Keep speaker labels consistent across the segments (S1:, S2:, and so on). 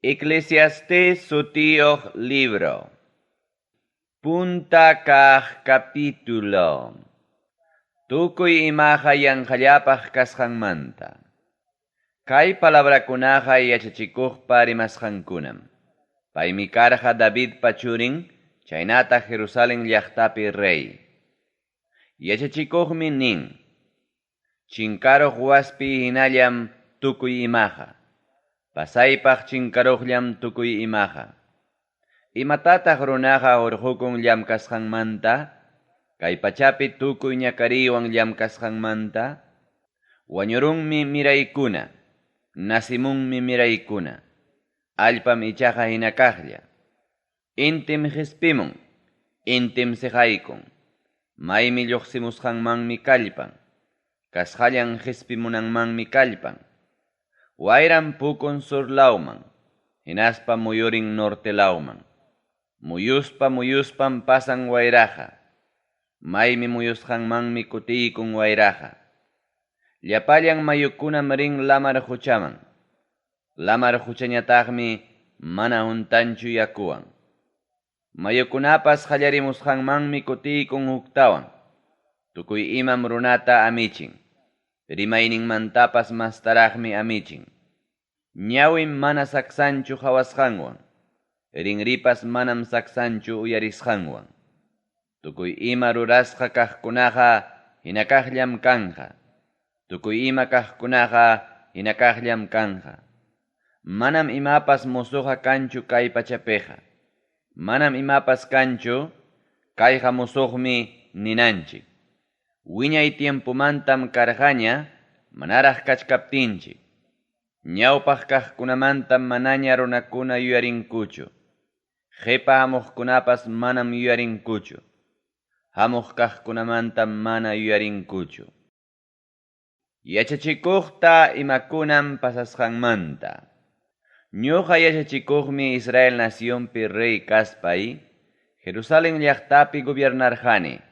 S1: Eclesiastés sutiyuq libro. Punta kaq capítulo. Tukuy imaqa yanqallapaq kasqanmanta. Kay palabrakunaqa yachachikuqpa rimasqankunam. Paymi karqa Davidpa churin, chaynataq Jerusalén llaqtapi rey. Yachachikuqmi nin: Chinkaruq waspi hinallam tukuy imaqa. Pasaypaq chinkaruqllam tukuy imaqa. Imatataq runaqa hurqukun llamkasqanmanta? Kay pachapi tukuy ñakariywan llamkasqanmanta? Wañurunmi miraykuna, nacimunmi miraykuna. Allpam ichaqa hina kaqlla. Intim qispimun, intim siqaykun. Maymi lluqsimusqanmanmi kallpan. Kasqallan qispimunanmanmi kallpan. Wayram pukun sur lawman, hinaspa muyurin norte lawman. Muyuspa muyuspam pasan wayraqa. Maymi muyusqanmanmi kutiykun wayraqa. Llapallan mayukunam rin lamar quchaman. Lamar quchañataqmi mana huntanchu yakuwan. Mayukunapas qallarimusqanmanmi kutiykun huktawan. Tukuy imam runata amichin. Rimayninmantapas mastaraqmi amichin. Ñawim mana saksanchu qawasqanwan. Rinripas manam saksanchu uyarisqanwan. Tukuy ima rurasqa kaqkunaqa hina kaqllam kanqa. Tukuy ima kaqkunaqa hina kaqllam kanqa. Manam imapas musuqqa kanchu kay pachapiqa. Manam imapas kanchu, kayqa musuqmi ninanchik. Wiñay tiempomantam karqaña, manaraq kachkaptinchik. Ñawpaq kaqkunamantam manaña runakuna yuyarinkuchu. Qipa hamuqkunapas manam yuyarinkuchu. Hamuq kaqkunamantam mana yuyarinkuchu. Yachachikuqta imakunam pasasqanmanta. Ñuqa yachachikuqmi Israel nacionpi rey kaspay, Jerusalén llaqtapi gobiernarqani.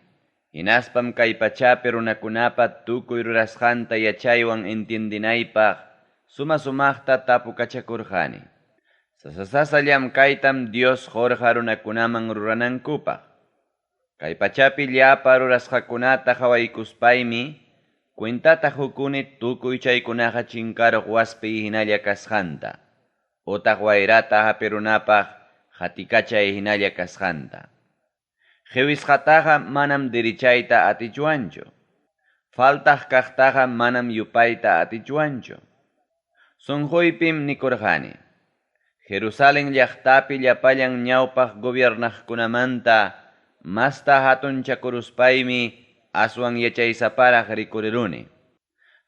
S1: Hinaspam kay pachapi runakunapa tukuy rurasqanta yachaywan entiendinaypaq suma-sumaqta tapukachakurqani. Sasa-sasa llamkaytam Dios qurqa runakunaman ruranankupaq. Kay pachapi llapa rurasqakunata qawaykuspaymi cuentata qukuni tukuy chaykunaqa chinkaruq waspi hinalla kasqanta, utaq wayrata hapirunapaq qatikachay hinalla kasqanta. Qiwisqataqa manam dirichayta atichwanchu. Faltaq kaqtaqa manam yupayta atichwanchu. Sunquypim nikurqani: Jerusalén llaqtapi llapallan ñawpaq gobiernaqkunamanta masta hatunchakuruspaymi aswan yachaysaparaq rikuriruni.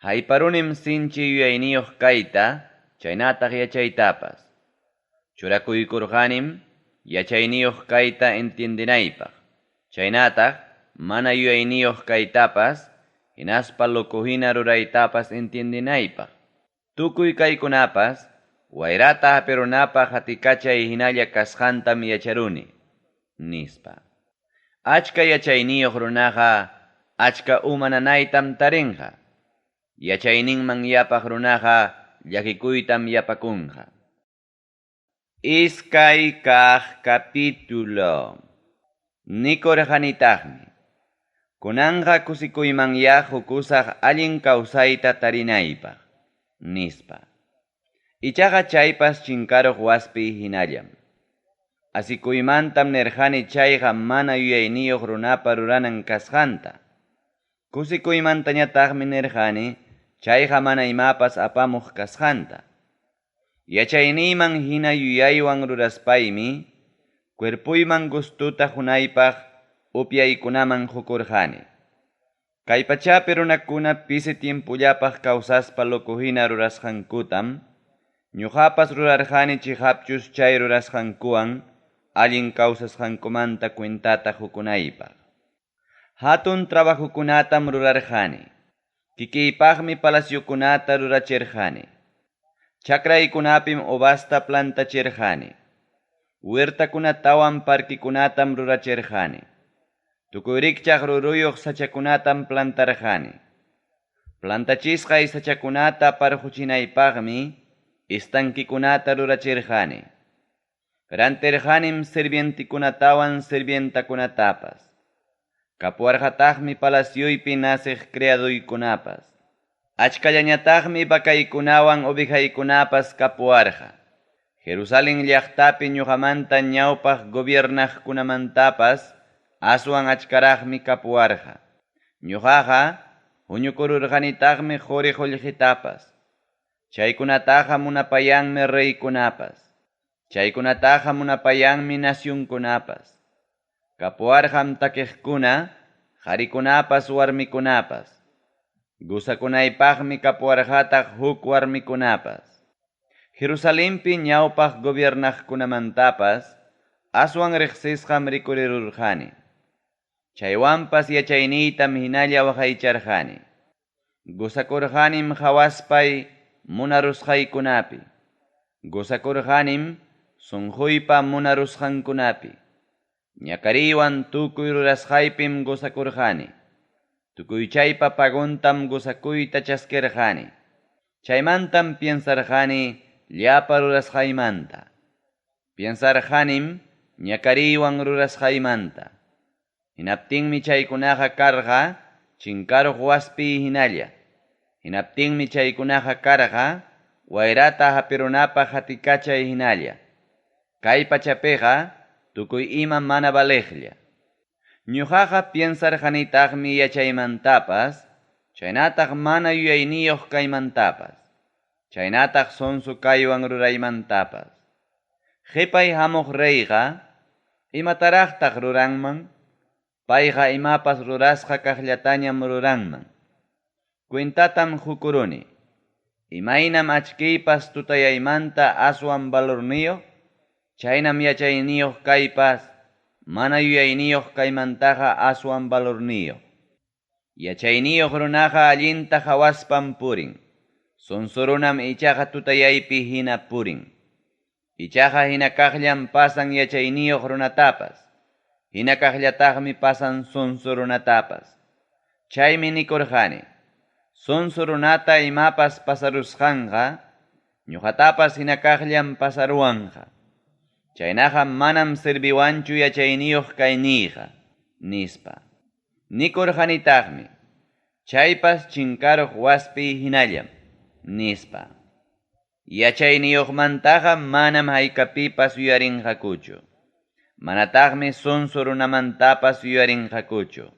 S1: Hayparunim sinchi yuyayniyuq kayta, chaynataq yachaytapas. Churakuykurqanim yachayniyuq kayta entiendenaypaq, chaynataq mana yuyayniyuq kaytapas, hinaspa loco hina ruraytapas entiendenaypaq. Tukuy kaykunapas, wayrata hapirunapaq qatikachay hinalla kasqantam yacharuni, nispa. Achka yachayniyuq runaqa achka uma nanaytam tarinqa. Yachayninman yapaq runaqa llakikuytam yapakunqa. Iskay kaq capítulo. Nikurqanitaqmi: Kunanqa kusikuymanyá qukusaq allin kawsayta tarinaypaq, nispa. Ichaqa chaypas chinkaruq waspi hinallam. Asikuymantam nirqani chayqa mana yuyayniyuq runapa ruranan kasqanta. Kusikuymantañataqmi nirqani chayqa mana imapas apamuq kasqanta. Yachayniyman hina yuyaywan ruraspaymi, cuerpuyman gustuta qunaypaq upyaykunaman qukurqani. Kay pachapi runakuna pisi tiempollapaq kawsaspa loco hina rurasqankutam, ñuqapas rurarqani chiqapchus chay rurasqankuwan allin kawsasqankumanta cuentata qukunaypaq. Hatun trabajokunatam rurarqani. Kikiypaqmi palaciokunata rurachirqani. Chakraykunapim uvasta plantachirqani. Huertakunatawan parquikunatam rurachirqani. Tukuy rikchaq ruruyuq sachakunatam plantarqani. Plantachisqay sachakunata parquchinaypaqmi estanquekunata rurachirqani. Rantirqanim sirvientekunatawan sirvientakunatapas. Kapuwarqataqmi palacioypi naceq criadoykunapas. Achkallañataqmi vacaykunawan ovejaykunapas kapuwarqa. Jerusalén llaqtapi ñuqamanta ñawpaq gobiernaqkunamantapas aswan achkaraqmi kapuwarqa. Ñuqaqa huñukururqanitaqmi qori qullqitapas. Chaykunataqa munapayanmi reykunapas. Chaykunataqa munapayanmi nacionkunapas. Kapuwarqam takiqkuna, qarikunapas warmikunapas. Gozakunaypaqmi kapuwarqataq huk warmikunapas. Jerusalenpi ñawpaq gobiernaqkunamantapas aswan riqsisqam rikurirurqani. Chaywanpas yachayniytam hinalla waqaycharqani. Gozakurqanim qawaspay munarusqaykunapi. Gozakurqanim sunquypa munarusqankunapi. Ñakariywan tukuy rurasqaypim gozakurqani. Tukuy chaypa pagontam gozakuyta chaskirqani. Chaymantam piensarqani llapa rurasqaymanta. Piensarqanim ñakariywan rurasqaymanta. Hinaptinmi chaykunaqa karqa chinkaruq waspi hinalla. Hinaptinmi chaykunaqa karqa wayrata hapirunapaq hatikachay hinalla. Kay pachapiqa tukuy ima mana valeqlla. Ñuqaqa piensarqanitaqmi yachaymantapas, chaynataq mana yuyayniyuq kaymantapas, chaynataq sonso kaywan ruraymantapas. Qhipay hamuq reyqa, imataraqtaq ruranman? Payqa imapas rurasqa kaqllatañam ruranman. Cuentatam qukuruni. Imaynam achkiypas tutayaymanta aswan valorniyuq, chaynam yachayniyuq kaypas, mana yuyayniyuq kaymantaqa aswan valorniyuq. Yachayniyuq runaqa allinta qawaspam purin. Sonso runam ichaqa tutayaypi hina purin. Ichaqa hina kaqllam pasan yachayniyuq runatapas. Hina kaqllataqmi pasan sonso runatapas. Chaymi nikurqani. Sonso runata imapas pasarusqanqa, ñuqatapas hina kaqllam pasaruwanqa. Chaynaqa manam serviwanchu yachayniyuq kayniyqa, nispa. Nikurqanitaqmi, chaypas chinkaruq waspi hinallam, nispa. Yachayniyuqmantaqa manam haykapipas yuyarinqakuchu. Manataqmi sonso runamantapas yuyarinqakuchu.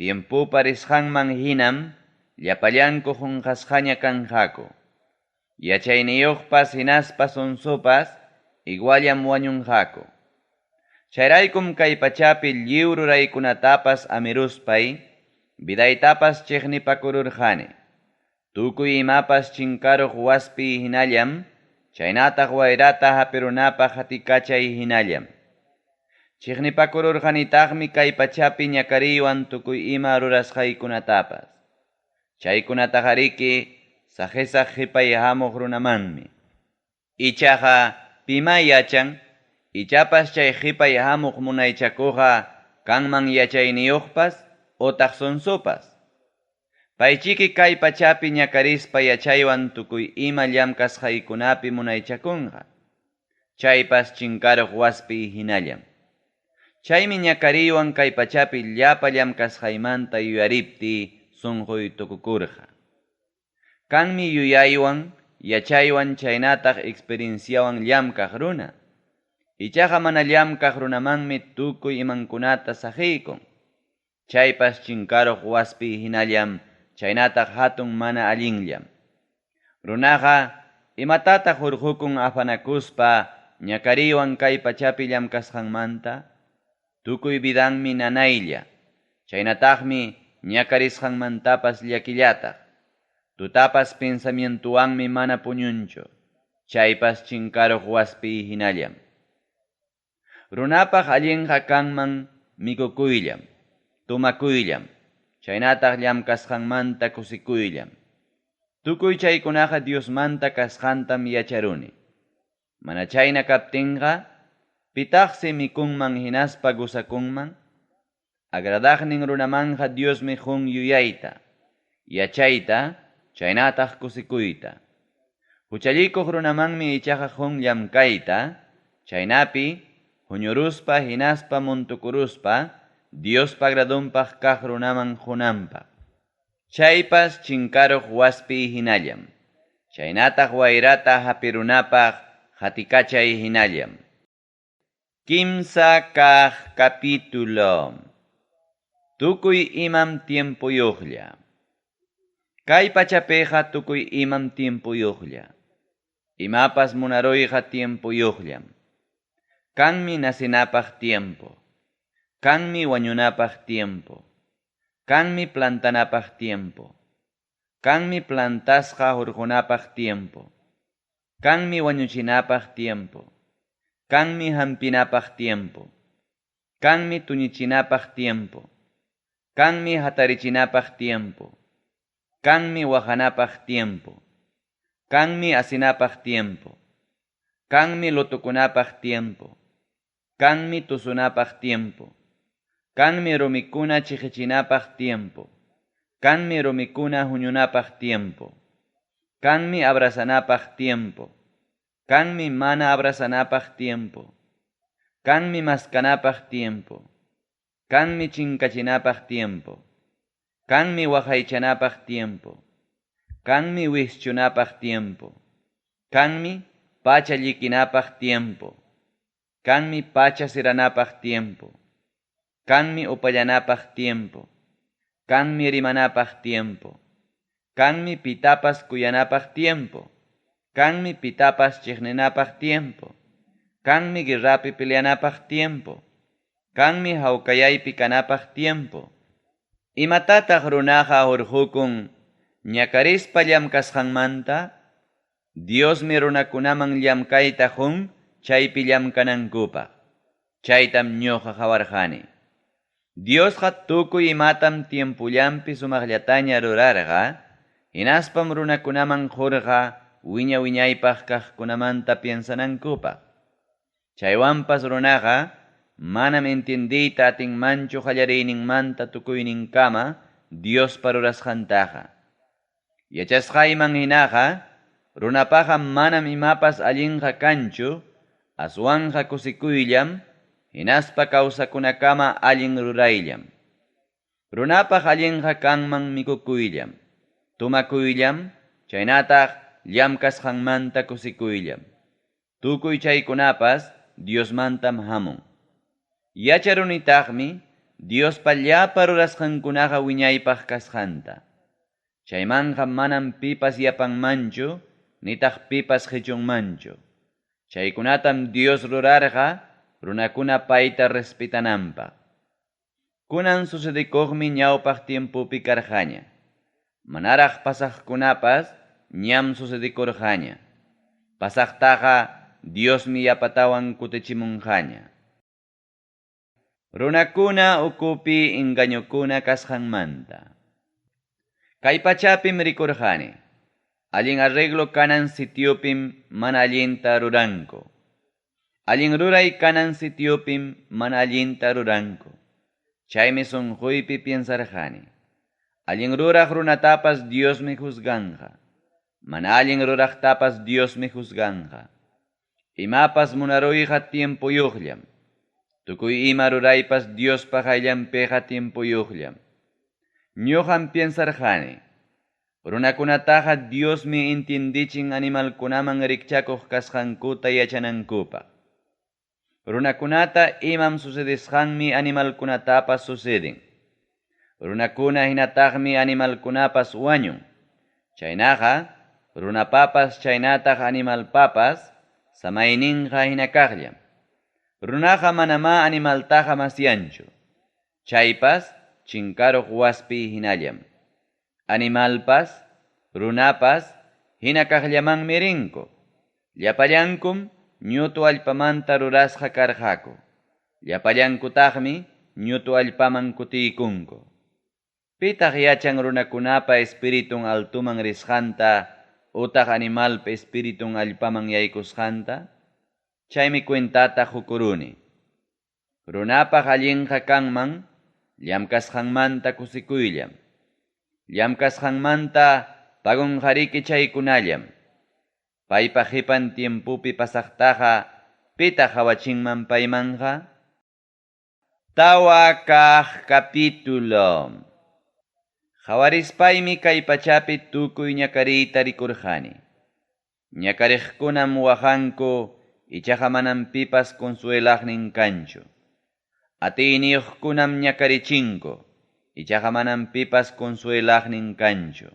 S1: Tiempopa risqanman hinam llapallanku qunqasqaña kanqaku. Yachayniyuqpas hinaspa sonsopas iguallam wañunqaku. Chayraykum kay pachapi lliw ruraykunatapas amiruspay, vidaytapas chiqnipakururqani. Tukuy imapas chinkaruq waspi hinallam, chaynataq wayrata hapirunapaq hatikachay hinallam. Chiqnipakururqanitaqmi kay pachapi ñakariywan tukuy ima rurasqaykunatapas. Chaykunataqariki saqisaq qhipay hamuq runamanmi. Ichaqa pima yachan, ichapas chay qhipay hamuq munaychakuqa kanman yachayniyuqpas otaq sonsopas. Paychiki kay pachapi ñakarispa yachaywan tukuy ima llamkasqaykunapi munaychakunqa. Chaypas chinkaruq waspi hinallam. Chaymi ñakariywan kay pachapi llapa llamkasqaymanta yuyaripti sunquy tukukurqa. Kanmi yuyaywan, yachaywan chaynataq experienciawan llamkaq runa. Ichaqa mana llamkaq runamanmi tukuy imankunata saqiykun. Chaypas chinkaruq waspi hinallam, chaynataq hatun mana allinllam. Runaqa imatataq hurqukun afanakuspa ñakariywan kay pachapi llamkasqanmanta? Tukuy vidanmi nanaylla, chaynataqmi ñakarisqanmantapas llakillataq. Tutapas pensamientuwanmi mana puñunchu, chaypas chinkaruq waspi hinallam. Runapaq allinqa kanman mikukuyllam, tumakuyllam, chaynataq llamkasqanmanta kusikuyllam. Tukuy chaykunaqa Diosmanta kasqantam yacharuni. Mana chayna kaptinqa, pitaqsi mikunman hinaspa gozakunman? Agradaqnin runamanqa Diosmi qun yuyayta, yachayta, chaynataq kusikuyta. Huchallikuq runamanmi ichaqa qun llamkayta, chaynapi huñuruspa hinaspa muntukuruspa Diospa agradonpaq kaq runaman qunanpaq. Chaypas chinkaruq waspiy hinallam, chaynataq wayrata hapirunapaq qatikachay hinallam. Kimsa kaq capítulo. Tukuy imam tiempoyuqlla. Kay pachapiqa tukuy imam tiempoyuqlla. Imapas munaruyqa tiempoyuqllam. Kanmi nacenapaq tiempo. Kanmi wañunapaq tiempo. Kanmi plantanapaq tiempo. Kanmi plantasqa hurqunapaq tiempo. Kanmi wañuchinapaq tiempo. Kanmi hampinapaq tiempo. Kanmi tuñichinapaq tiempo. Kanmi hatarichinapaq tiempo. Kanmi waqanapaq tiempo. Kanmi asinapaq tiempo. Kanmi lutokunapaq tiempo. Kanmi tusunapaq tiempo. Kanmi rumikuna chiqichinapaq tiempo. Kanmi rumikuna huñunapaq tiempo. Kanmi abrazanapaq tiempo. Kanmi mana abrazanapaq tiempo. Kanmi maskanapaq tiempo. Kanmi chinkachinapaq tiempo. Kanmi waqaychanapaq tiempo. Kanmi wischunapaq tiempo. Kanmi pacha llikinapaq tiempo. Kanmi pacha siranapaq tiempo. Kanmi upallanapaq tiempo. Kanmi rimanapaq tiempo. Kanmi pitapas kuyanapaq tiempo. Kanmi pitapas chiqninapaq tiempo. Kanmi guerrapi peleanapaq tiempo. Kanmi hawkayaypi kanapaq tiempo. Imatataq runaqa hurqukun ñakarispa llamkasqanmanta? Diosmi runakunaman llamkayta qun chaypi llamkanankupaq. Chaytam ñuqa qawarqani. Diosqa tukuy imatam tiempullanpi sumaqllataña rurarqa, hinaspam runakunaman qurqa wiña wiñaypaq kaqkunamanta piensanankupaq. Chaywanpas runaqa manam entiendiyta atinmanchu qallariyninmanta tukuyninkama Diospa rurasqantaqa. Yachasqayman hinaqa runapaqa manam imapas allinqa kanchu, aswanqa kusikuyllam, hinaspa kawsakunakama allin rurayllam. Runapaq allinqa kanman mikukuyllam, tumakuyllam, chaynataq llamkasqanmanta kusikuyllam. Tukuy chaykunapas Diosmantam hamun. Yacharunitaqmi Diospa llapa rurasqankunaqa wiñaypaq kasqanta. Chaymanqa manam pipas yapanmanchu, nitaq pipas qichunmanchu. Chaykunatam Dios rurarqa runakuna payta respetananpaq. Kunan sucedikuqmi ñawpaq tiempopi karqaña. Manaraq pasaqkunapas ñam sucedikurqaña. Pasaqtaqa Diosmi yapatawan kutichimunqaña. Runakuna ukupi engañokuna kasqanmanta. Kay pachapim rikurqani. Allin arreglo kanan sitiopim mana allinta ruranku. Allin ruray kanan sitiopim mana allinta ruranku. Chaymi sunquypi piensarqani. Allin ruraq runatapas Diosmi juzganqa. Mana allin ruraqtapas Diosmi juzganqa. Imapas munaruyqa tiempoyuqllam. Tukuy ima ruraypas Diospa qayllanpiqa tiempoyuqllam. Ñuqam piensarqani. Runakunataqa Diosmi entiendichin animalkunaman rikchakuq kasqankuta yachanankupaq. Runakunata imam sucedisqanmi animalkunatapas suceden. Runakuna hinataqmi animalkunapas wañun. Chaynaqa, runapapas chaynataq animalpapas samayninqa hinakaqllam. Runaqa manamá animaltaqa masyanchu. Chaypas chinkaruq waspi hinallam. Animalpas, runapas hinakaqllamanmi rinku. Llapallankum ñutu allpamanta rurasqa karqaku. Llapallankutaqmi ñutu allpaman kutiykunku. Pitaq yachan runakunapa espiritun altuman risqanta utaq animalpa espiritun allpaman yaykusqanta? Chaymi cuentata qukuruni. Runapaq allinqa kanman llamkasqanmanta kusikuyllam. Llamkasqanmanta pagunqariki chaykunallam. Paypa qipan tiempopi pasaqtaqa pitaq qawachinman paymanqa? 4 kaq capítulo. Qawarispaymi kay pachapi tukuy ñakariyta rikurqani. Ñakariqkunam waqanku, ichaqa manam pipas consuelaqnin kanchu. Atiyniyuqkunam ñakarichinku, ichaqa manam pipas consuelaqnin kanchu.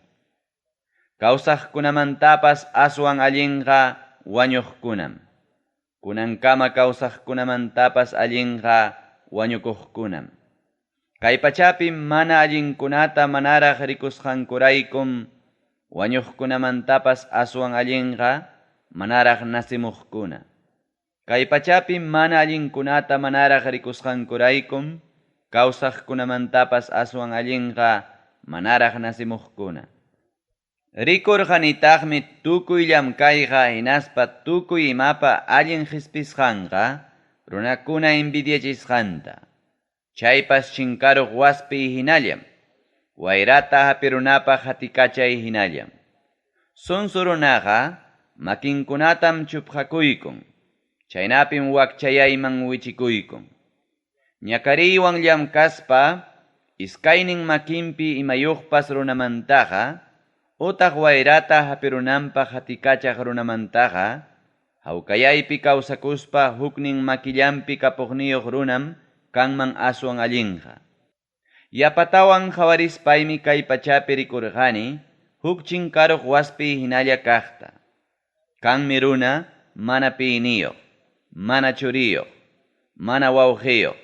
S1: Kawsaqkunamantapas aswan allinqa wañuqkunam. Kunankama kawsaqkunamantapas allinqa wañukuqkunam. Kay pachapi mana allinkunata manaraq rikusqankuraykum wañuqkunamantapas aswan allinqa manaraq nacemuqkuna. Kay pachapi mana allinkunata manaraq rikusqankuraykum kawsaqkunamantapas aswan allinqa manaraq nacemuqkuna. Rikurqanitaqmi tukuy llamkayqa hinaspa tukuy imapa allin qispisqanqa runakuna envidiachisqanta. Chaypas chinkaruq waspiy hinallam, wayrata hapirunapaq hatikachay hinallam. Sonso runaqa makinkunatam chupqakuykun, chaynapim wakchayayman wichikuykun. Ñakariywan llamkaspa iskaynin makinpi imayuqpas runamantaqa utaq wayrata hapirunanpaq hatikachaq runamantaqa, hawkayaypi kawsakuspa huknin makillanpi kapuqniyuq runam kanman aswan allinqa. Yapatawan qawarispaymi kay pachapi rikurqani huk chinkaruq waspi hinalla kaqta. Kanmi runa mana piyniyuq, mana churiyuq, mana wawqiyuq.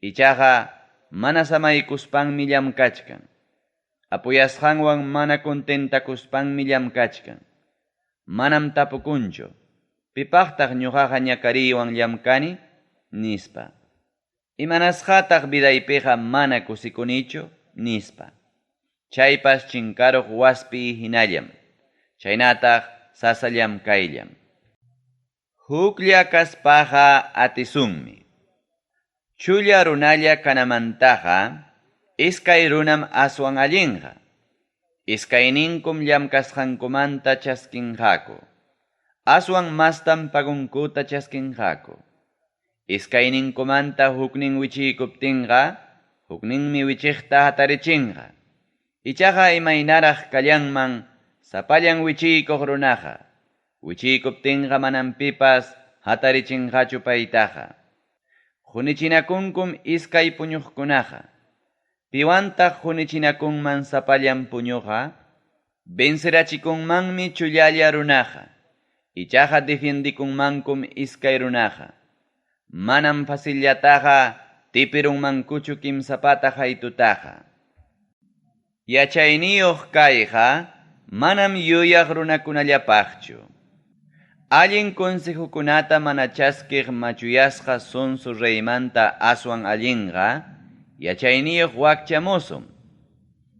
S1: Ichaqa mana samaykuspanmi llamkachkan. Apuyasqanwan mana contentakuspanmi llamkachkan. Manam tapukunchu, pipaqtaq ñuqaqa ñakariywan llamkani, nispa. Imanasqataq vidaypiqa mana kusikunichu, nispa. Chaypas chinkaruq waspi hinallam, chaynataq sasa llamkayllam. Huklla kaspaqa atisunmi. Chulla runalla kanamantaqa iskay runam aswan allinqa. Iskayninkum llamkasqankumanta chaskinqaku. Aswan mastam pagunkuta chaskinqaku. Iskayninkumanta huknin wichiykuptinqa, hukninmi wichiqta hatarichinqa. Ichaqa imaynaraq kallanman sapallan wichiykuq runaqa. Wichiykuptinqa manam pipas hatarichinqachu paytaqa. Qunichinakunkum iskay puñuqkunaqa. Piwantaq qunichinakunman sapallan puñuqa? Vencerachikunmanmi chullalla runaqa. Ichaqa defiendikunmankum iskay runaqa. Manam facillataqa tipirunmankuchu kimsapata haytutaqa. Yachayniyuq kayqa manam yuyaq runakunallapaqchu. Allin consejokunata mana chaskiq machuyasqa sonso reymanta aswan allinqa, yachayniyuq wakcha mozom.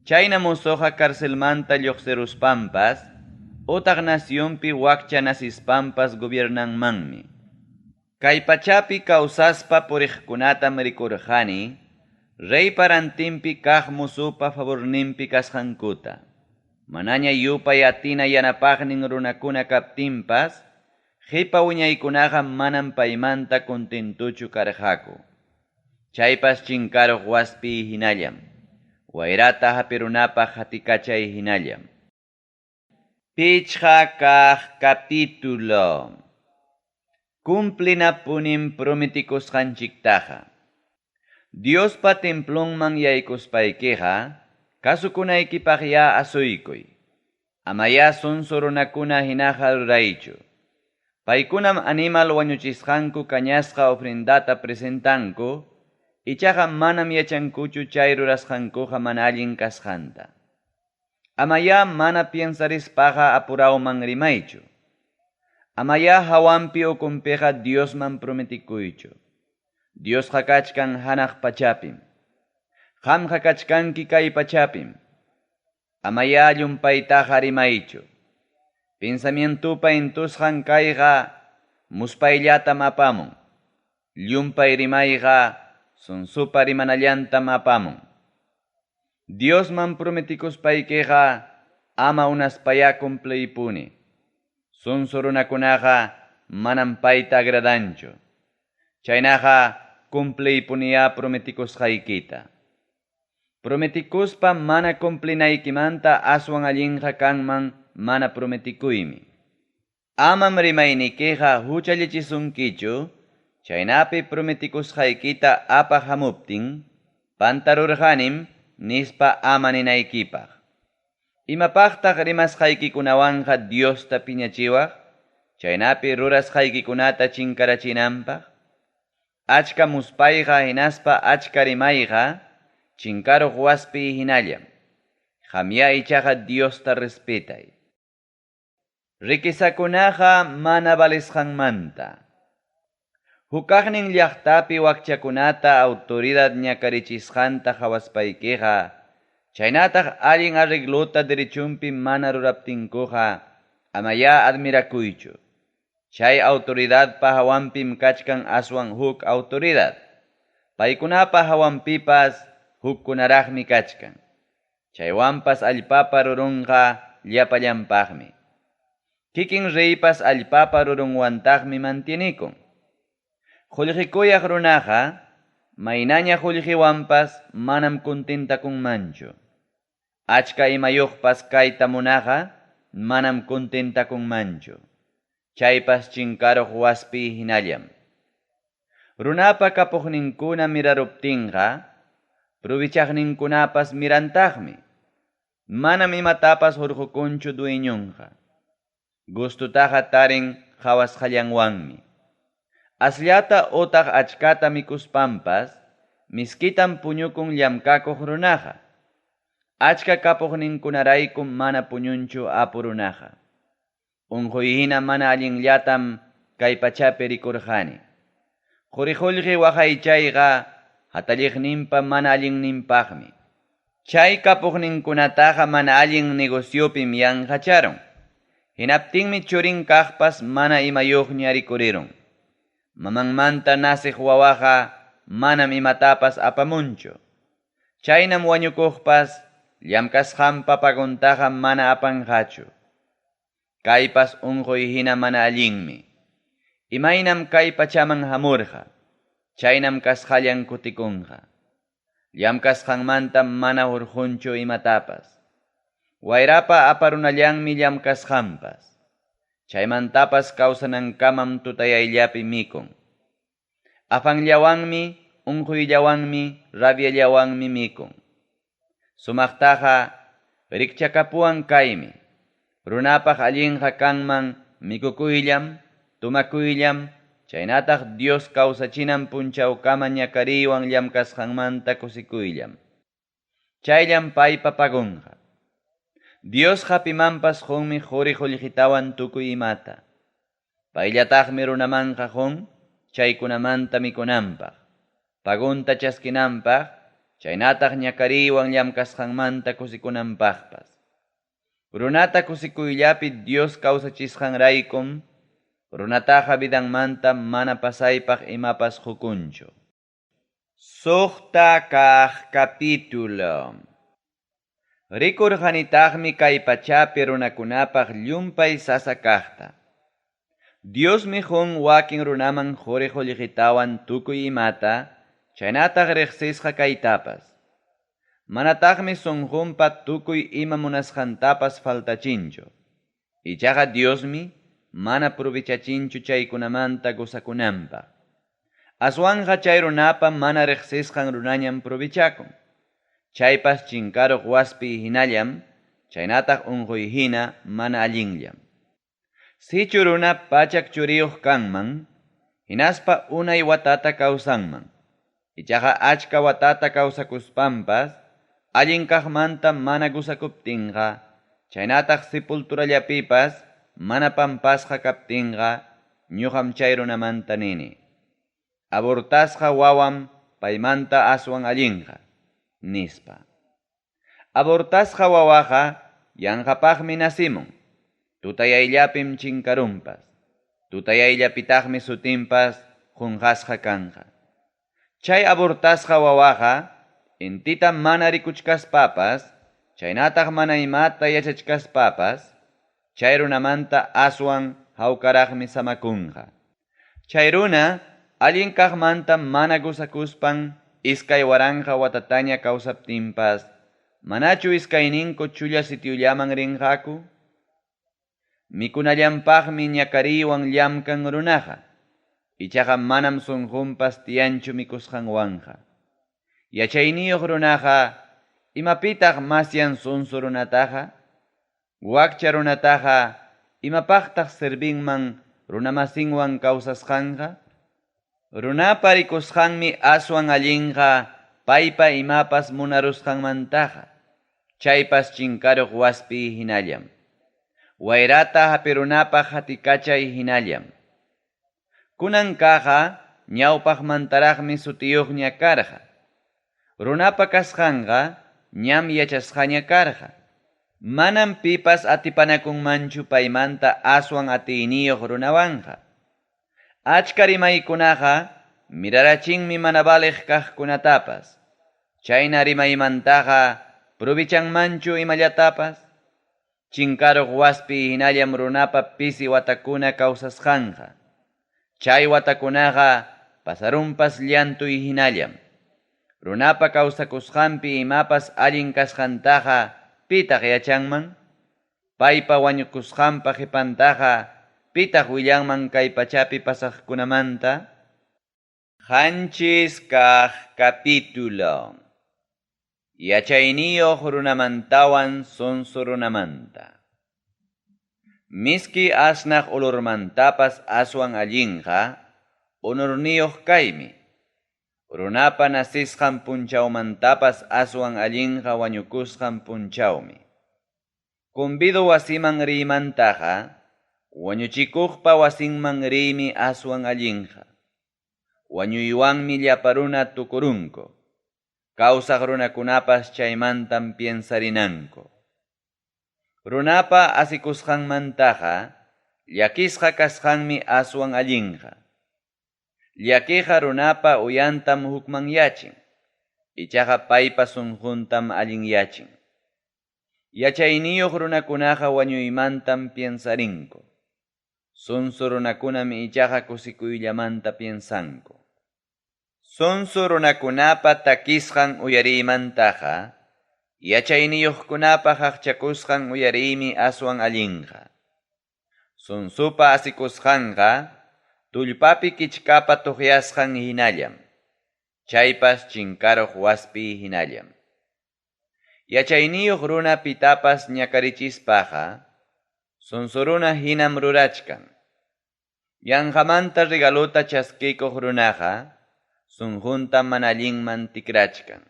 S1: Chayna mozoqa carcelmanta lluqsiruspanpas, utaq nacionpi wakcha nasispanpas gobiernanmanmi. Kay pachapi kawsaspa puriqkunatam rikurqani, reypa rantinpi kaq mozopa favorninpi kasqankuta. Manaña yupay atina yanapaqnin runakuna kaptinpas, qipa wiñaykunaqa manam paymanta contentochu karqaku. Chaypas chinkaruq waspi hinallam, wayrata hapirunapaq hatikachay hinallam. 5 kaq capítulo. Cumplinapunim prometikusqanchiktaqa. Diospa templonman yaykuspaykiqa, kasukunaykipaqya asuykuy. Amaya sonso runakuna hinaqa ruraychu. Paykunam animal wañuchisqanku kañasqa ofrendata presentanku, ichaqa manam yachankuchu chay rurasqankuqa mana allin kasqanta. Amaya mana piensarispaqa apurawman rimaychu. Amaya hawanpi ukunpiqa Diosman prometikuychu. Diosqa kachkan hanaq pachapim. Qamqa kachkanki kay pachapim. Amaya llumpaytaqa rimaychu. Pensamientopa intusqan kayqa muspayllatam apamun. Llumpay rimayqa sonsopa rimanallantam apamun. Diosman prometikuspaykiqa ama unaspaya cumpliypuni. Sonso runakunaqa manam payta agradanchu. Chaynaqa cumpliypuniyá prometikusqaykita. Prometikuspa mana cumplinaykimanta aswan allinqa kanman mana prometikuymi. Amam rimaynikiqa huchallichisunkichu, chaynapi prometikusqaykita apaq hamuptin, pantarurqanim nispa ama ninaykipaq. Imapaqtaq rimasqaykikunawanqa Diosta piñachiwaq, chaynapi rurasqaykikunata chinkarachinanpaq? Achka muspayqa hinaspa achka rimayqa chinkaruq waspi hinallam. Qamyá ichaqa Diosta respetay. Riquezakunaqa mana valesqanmanta. Hukaqnin llaqtapi wakchakunata autoridad ñakarichisqanta qawaspaykiqa, chaynataq allin arreglota derechunpi mana ruraptinkuqa, amayá admirakuychu. Chay autoridadpa hawanpim kachkan aswan huk autoridad. Paykunapa hawanpipas hukkunaraqmi kachkan. Chaywanpas allpapa rurunqa llapallanpaqmi. Kikin reypas allpapa rurunwantaqmi mantienikun. Qullqikuyaq runaqa maynaña qullqiwanpas manam contentakunmanchu. Achka imayuqpas kayta munaqa manam contentakunmanchu. Chaypas chinkaruq waspi hinallam. Runapa kapuqninkuna miraruptinqa, provichaqninkunapas mirantaqmi. Manam imatapas hurqukunchu dueñonqa. Gustutaqa tarin qawasqallanwanmi. Asllata otaq achkata mikuspanpas, miskitam puñukun llamkakuq runaqa. Achka kapuqninkunaraykum mana puñunchu apu runaqa. Unquy hina mana allinllatam kay pachapi rikurqani. Quri-qullqi waqaychayqa hatalliqninpa mana allinninpaqmi. Chay kapuqninkunataqa mana allin negociopim yanqacharun. Hinaptinmi churin kaqpas mana imayuqña rikurirun. Mamanmanta naciq wawaqa manam imatapas apamunchu. Chaynam wañukuqpas llamkasqanpa pagontaqa mana apanqachu. Kaypas unquy hina mana allinmi. Imaynam kay pachaman hamurqa, chaynam kasqallan kutikunqa. Llamkasqanmanta mana hurqunchu imatapas. Wayrapa aparunallanmi llamkasqanpas. Chaymantapas kawsanankamam tutayayllapi mikun. Afanllawanmi, unquyllawanmi, rabiallawanmi mikun. Sumaqtaqa rikchakapuwan kaymi. Runapaq allinqa kanman mikukuyllam, tomakuyllam, chaynataq Dios kawsachinan punchawkama ñakariywan llamkasqanmanta kusikuyllam. Chayllam paypa pagonqa. Diosqa pimanpas qunmi quri qullqitawan tukuy imata. Payllataqmi runamanqa qun chaykunamanta mikunanpaq, pagonta chaskinanpaq, chaynataq ñakariywan llamkasqanmanta kusikunanpaqpas. Runata kusikuyllapi Dios kawsachisqanraykum, runataqa vidanmanta mana pasaypaq imapas qukunchu. Suqta kaq capítulo. Rikurqanitaqmi kay pachapi runakunapaq llumpay sasa kaqta. Diosmi qun wakin runaman quri qullqitawan tukuy imata, chaynataq riqsisqa kaytapas. Manataqmi sunqunpa tukuy ima munasqantapas faltachinchu. Ichaqa Diosmi mana provichachinchu chaykunamanta gozakunanpaq. Aswanqa chay runapa mana riqsisqan runañam provichakun. Chaypas chinkaruq waspi hinallam, chaynataq unquy hina mana allinllam. Sichu runa pachak churiyuq kanman, hinaspa unay watata kawsanman. Ichaqa achka watata kawsakuspanpas, allin kaqmanta mana gozakuptinqa, chaynataq sepulturallapipas mana pampasqa kaptinqa, ñuqam chay runamanta nini. Abortasqa wawam paymanta aswan allinqa, nispa. Abortasqa wawaqa yanqapaqmi nasimun, tutayayllapim chinkarunpas, tutayayllapitaqmi sutinpas qunqasqa kanqa. Chay abortasqa wawaqa intita mana rikuchkaspapas, chaynataq mana imata yachachkaspapas, chay runamanta aswan hawkaraqmi samakunqa. Chay runa allin kaqmanta mana gozakuspan 2000 watataña kawsaptinpas, manachu iskayninku chulla sitiollaman rinqaku? Mikunallanpaqmi ñakariywan llamkan runaqa, ichaqa manam sunqunpas tiyanchu mikusqanwanqa. Yachayniyuq runaqa, imapitaq masyan sunsu runataqa? Wakcha runataqa, imapaqtaq servinman runamasinwan kawsasqanqa? Runapa rikusqanmi aswan allinqa paypa imapas munarusqanmantaqa, chaypas chinkaruq waspi hinallam. Wayrata hapirunapaq hatikachay hinallam. Kunan kaqqa ñawpaqmantaraqmi sutiyuqña karqa. Runapa kasqanqa ñam yachasqaña karqa. Manam pipas atipanakunmanchu paymanta aswan atiyniyuq runawanqa. Achka rimaykunaqa mirarachinmi mana valeq kaqkunatapas. Chayna rimaymantaqa provechanmanchu imallatapas? Chinkaruq waspi hinallam runapa pisi watakuna kawsasqanqa. Chay watakunaqa pasarunpas llantuy hinallam. Runapa kawsakusqanpi imapas allin kasqantaqa pitaq yachanman? Paypa wañukusqanpa qipantaqa pitaq willanman kay pachapi pasaqkunamanta? 7 kaq capítulo. Yachayniyuq runamantawan sonso runamanta. Miski asnaq olormantapas aswan allinqa honurniyuq kaymi. Runapa nasisqan punchawmantapas aswan allinqa wañukusqan punchawmi. Convido wasiman riymantaqa, wañuchikuqpa wasinman riymi aswan allinqa. Wañuywanmi llapa runa tukurunku. Kawsaq runakunapas chaymantam piensarinanku. Runapa asikusqanmantaqa, llakisqa kasqanmi aswan allinqa. Llakiqa runapa uyantam hukmanyachin, ichaqa paypa sunquntam allinyachin. Yachayniyuq runakunaqa wañuymantam piensarinku. Sonso runakunam ichaqa kusikuyllamanta piensanku. Sonso runakunapa takisqan uyariymantaqa, yachayniyuqkunapa qaqchakusqan uyariymi aswan allinqa. Sonsopa asikusqanqa, tullpapi kichkapa tuqyasqan hinallam, chaypas chinkaruq waspi hinallam. Yachayniyuq runa pitapas ñakarichispaqa, sonso runa hinam rurachkan. Yanqamanta regalota chaskikuq runaqa, sunquntam mana allinman tikrachkan.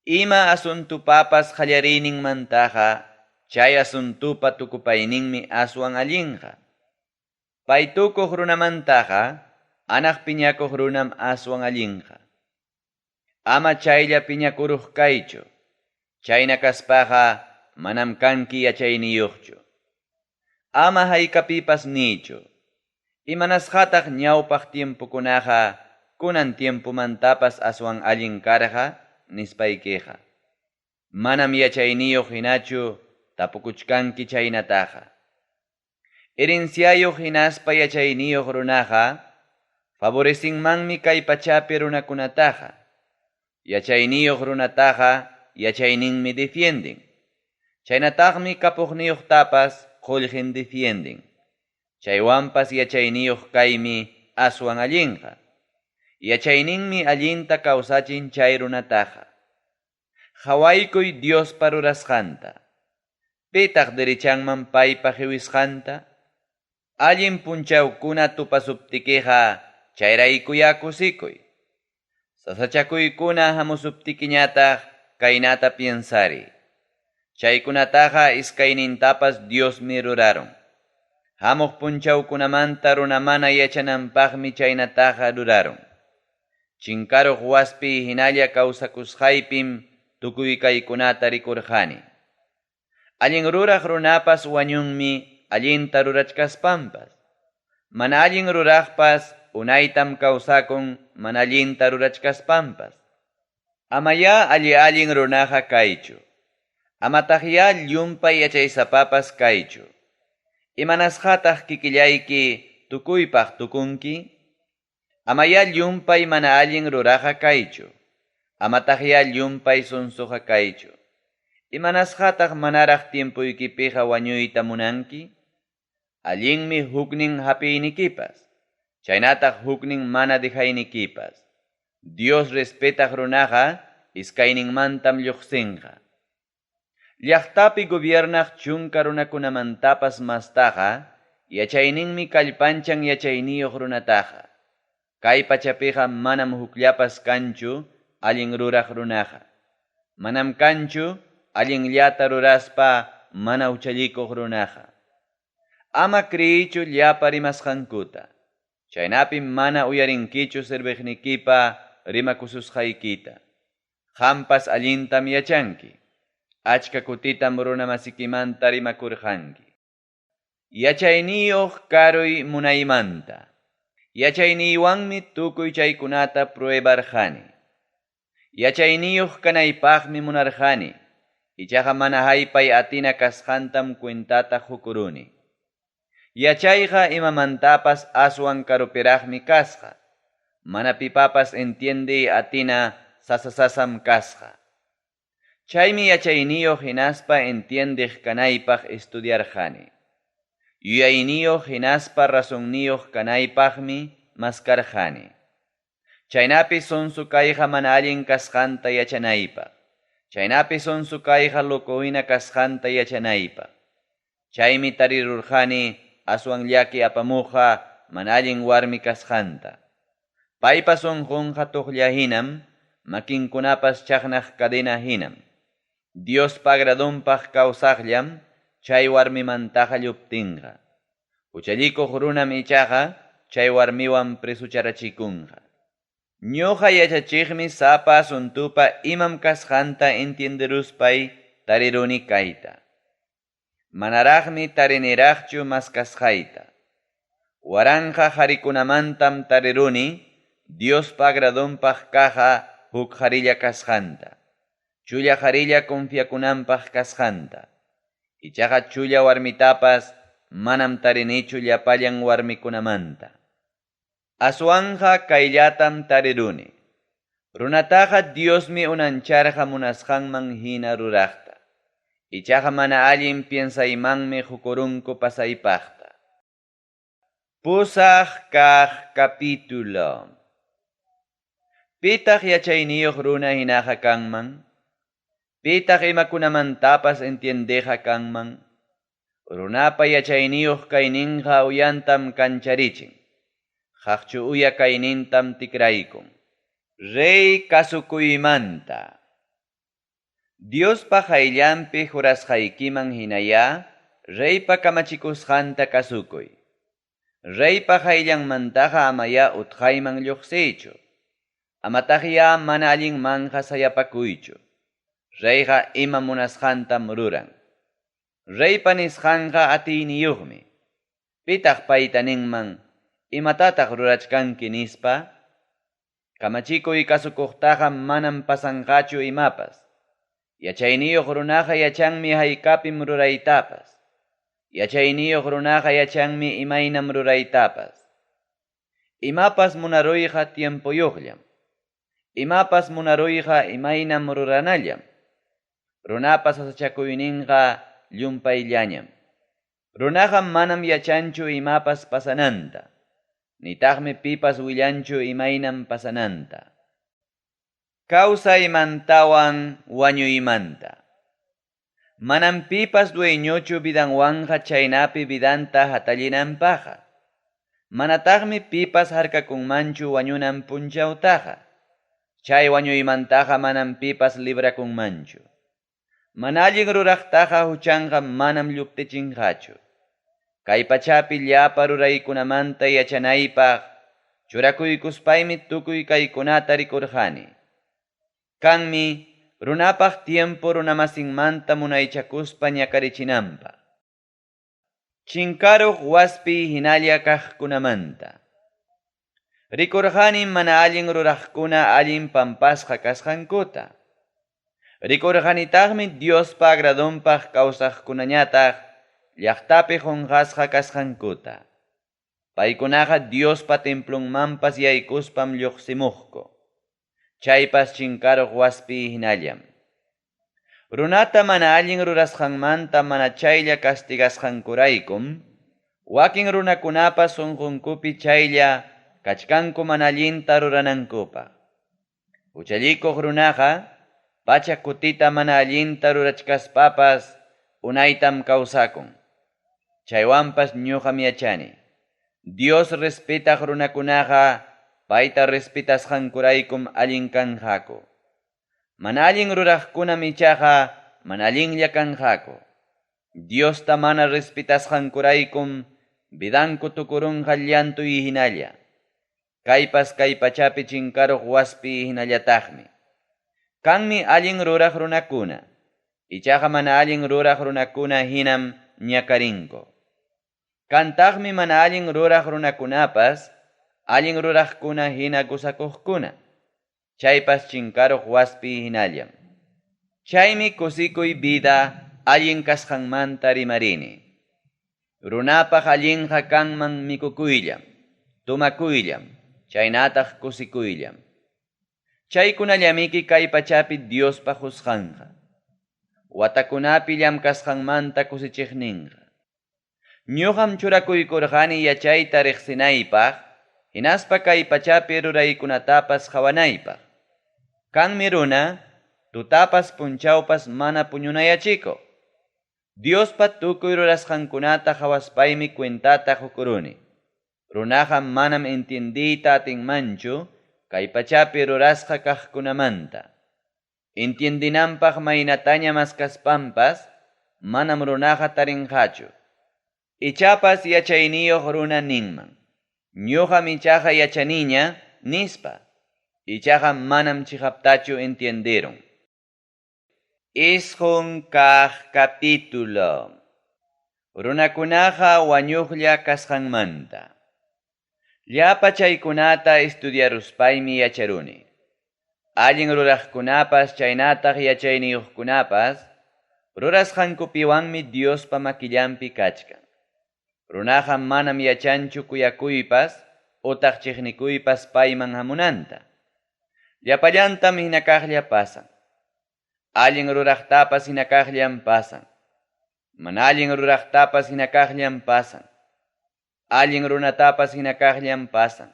S1: Ima asuntupapas qallariyninmantaqa, chay asuntupa tukupayninmi aswan allinqa. Paytukuq runamantaqa, anaq piñakuq runam aswan allinqa. Ama chaylla piñakuruq kaychu, chayna kaspaqa manam kanki yachayniyuqchu. Ama haykapipas niychu, imanasqataq ñawpaq tiempokunaqa kunan tiempomantapas aswan allin karqa, nispaykiqa. Manam yachayniyuq hinachu tapukuchkanki chaynataqa. Herenciayuq hinaspa yachayniyuq runaqa favorecinmanmi kay pachapi runakunataqa. Yachayniyuq runataqa yachayninmi defienden. Chaynataqmi kapuqniyuqtapas qullqin defienden. Chaywanpas yachayniyuq kaymi aswan allinqa. Yachayninmi allinta kawsachin chay runataqa. Qhawaykuy Diospa rurasqanta. Pitaq derechanman paypa qiwisqanta? Allin punchawkuna tupasuptikiqa chayraykuyá kusikuy. Sasachakuykuna hamusuptikiñataq kaynata piensari. Chaykunataqa iskaynintapas Diosmi rurarun. Hamuq punchawkunamanta runa mana yachananpaqmi chaynataqa rurarun. Chinkaruq waspi hinalla kawsakusqaypim tukuy kaykunata rikurqani. Allin ruraq runapas wañunmi allinta rurachkaspanpas. Mana allin ruraqpas unaytam kawsakun mana allinta rurachkaspanpas. Amayá alli allin runaqa kaychu. Amataqyá llumpay yachaysapapas kaychu. Imanasqataq kikillayki tukuypaq tukunki? Amayá llumpay mana allin ruraqa kaychu. Amataqyá llumpay sonsoqa kaychu. Imanasqataq manaraq tiempoykipiqa wañuyta munanki? Allinmi huknin hapiynikipas, chaynataq huknin mana dejaynikipas. Dios respetaq runaqa iskayninmantam lluqsinqa. Llaqtapi gobiernaq chunka runakunamantapas mastaqa, yachayninmi kallpanchan yachayniyuq runataqa. Kay pachapiqa manam hukllapas kanchu allin ruraq runaqa. Manam kanchu allinllata ruraspa mana huchallikuq runaqa. Ama creeychu llapa rimasqankuta. Chaynapim mana uyarinkichu serviqnikipa rimakususqaykita. Qampas allintam yachanki. Achka kutitam runamasikimanta rimakurqanki. Yachayniyuq karuy munaymanta. Yachayniywanmi tukuy chaykunata pruebarqani. Yachayniyuq kanaypaqmi munarqani, ichaqa mana haypay atina kasqantam cuentata qukuruni. Yachayqa imamantapas aswan karupiraqmi kasqa, mana pipapas entiendey atina sasasasam kasqa. Chaymi yachayniyuq hinaspa entiendeq kanaypaq estudiarqani. Yuyayniyuq hinaspa razonniyuq kanaypaqmi maskarqani. Chaynapi sonso kayqa mana allin kasqanta yachanaypaq. Chaynapi sonso kayqa loco hina kasqanta yachanaypaq. Chaymi tarirurqani aswan llaki apamuqqa mana allin warmi kasqanta. Paypa sunqunqa tuqlla hinam, makinkunapas chaqnaq cadena hinam. Diospa agradonpaq kawsaqllam chay warmimantaqa lluptinqa. Huchallikuq runam ichaqa chay warmiwan presocharachikunqa. Ñuqa yachachiqmi sapa asuntupa imam kasqanta entienderuspay tariruni kayta. Manaraqmi tariniraqchu maskasqayta. Waranqa qarikunamantam tariruni Diospa agradonpaq kaqqa huk qarilla kasqanta. Chulla qarilla confiakunanpaq kasqanta. Ichaqa chulla warmitapas manam tarinichu llapallan warmikunamanta. Aswanqa kayllatam tariruni. Runataqa Diosmi unancharqa munasqanman hina ruraqta. Ichaqa mana allin piensaymanmi qukurunku pasaypaqta. Pusaq kaq capítulo. Pitaq yachayniyuq runa hinaqa kanman? Pitaq imakunamantapas entiendeqa kanman? Runapa yachayniyuq kayninqa uyantam kancharichin. Qaqchu uya kaynintam tikraykun. Rey kasukuymanta. Diospa qayllanpi jurasqaykiman hinayá reypa kamachikusqanta kasukuy. Reypa qayllanmantaqa amayá utqayman lluqsiychu. Amataqyá mana allinmanqa sayapakuychu. Reyqa ima munasqantam ruran. Reypa nisqanqa atiyniyuqmi. Pitaq payta ninman, imatataq rurachkanki nispa? Kamachikuy kasukuqtaqa manam pasanqachu imapas. Yachayniyuq runaqa yachanmi haykapim ruraytapas. Yachayniyuq runaqa yachanmi imaynam ruraytapas. Imapas munaruyqa tiempoyuqllam. Imapas munaruyqa imaynam ruranallam. Runapa sasachakuyninqa llumpayllañam. Runaqa manam yachanchu imapas pasananta. Nitaqmi pipas willanchu imaynam pasananta. Kawsaymantawan wañuymanta. Manam pipas dueñochu vidanwanqa chaynapi vidanta hatallinanpaqqa. Manataqmi pipas harkakunmanchu wañunan punchawtaqa. Chay wañuymantaqa manam pipas librakunmanchu. Mana allin ruraqtaqa huchanqa manam lluptichinqachu. Kay pachapi llapa ruraykunamanta yachanaypaq churakuykuspaymi tukuy kaykunata rikurqani. Kanmi runapaq tiempo runamasinmanta munaychakuspa ñakarichinanpaq. Chinkaruq waspi hinalla kaqkunamanta. Rikurqani mana allin ruraqkuna allin pampasqa kasqankuta. Rikurqanitaqmi Diospa agradonpaq kawsaqkunañataq llaqtapi qonqasqa kasqankuta. Paykunaqa Diospa templonmanpas yaykuspam lluqsimuqku. Chaypas chinkaruq waspi hinallam. Runata mana allin rurasqanmanta mana chaylla castigasqankuraykum, wakin runakunapas sunqunkupi chaylla kachkanku mana allinta ruranankupaq. Huchallikuq runaqa 100 kutita mana allinta rurachkaspapas unaytam kawsakun. Chaywanpas ñuqam yachani, Dios respetaq runakunaqa payta respetasqankuraykum allin kanqaku. Mana allin ruraqkunam ichaqa mana allinlla kanqaku. Diosta mana respetasqankuraykum vidanku tukurunqa llantuy hinalla. Kaypas kay pachapi chinkaruq waspi hinallataqmi. Kanmi allin ruraq runakuna, ichaqa mana allin ruraq runakuna hinam ñakarinku. Kantaqmi mana allin ruraq runakunapas, allin ruraqkuna hina gozakuqkuna. Chaypas chinkaruq waspi hinallam. Chaymi kusikuy vida allin kasqanmanta rimarini. Runapaq allinqa kanman mikukuyllam, tomakuyllam, chaynataq kusikuyllam. Chaykunallamiki kay pachapi Diospa qusqanqa. Watakunapi llamkasqanmanta kusichiqninqa. Ñuqam churakuykurqani yachayta riqsinaypaq, hinaspa kay pachapi ruraykunatapas qawanaypaq. Kanmi runa, tutapas punchawpas mana puñunayachikuq. Diospa tukuy rurasqankunata qawaspaymi cuentata qukuruni. Runaqa manam entiendeyta atinmanchu kay pachapi rurasqa kaqkunamanta. Entiendinanpaq maynataña maskaspanpas manam runaqa tarinqachu. Ichapas yachayniyuq runa ninman, ñuqam ichaqa yachaniña, nispa. Ichaqa manam chiqaptachu entienderun. 9 kaq capítulo. Runakunaqa wañuqlla kasqanmanta. Llapa chaykunata estudiaruspaymi yacharuni. Allin ruraqkunapas chaynataq yachayniyuqkunapas rurasqankupiwanmi Diospa makillanpi kachkan. Runaqa manam yachanchu kuyakuypas utaq chiqnikuypas payman hamunanta. Llapallantam hinakaqlla pasan. Allin ruraqtapas hinakaqllam pasan. Mana allin ruraqtapas hinakaqllam pasan. Allin runatapas hinakaqllam pasan.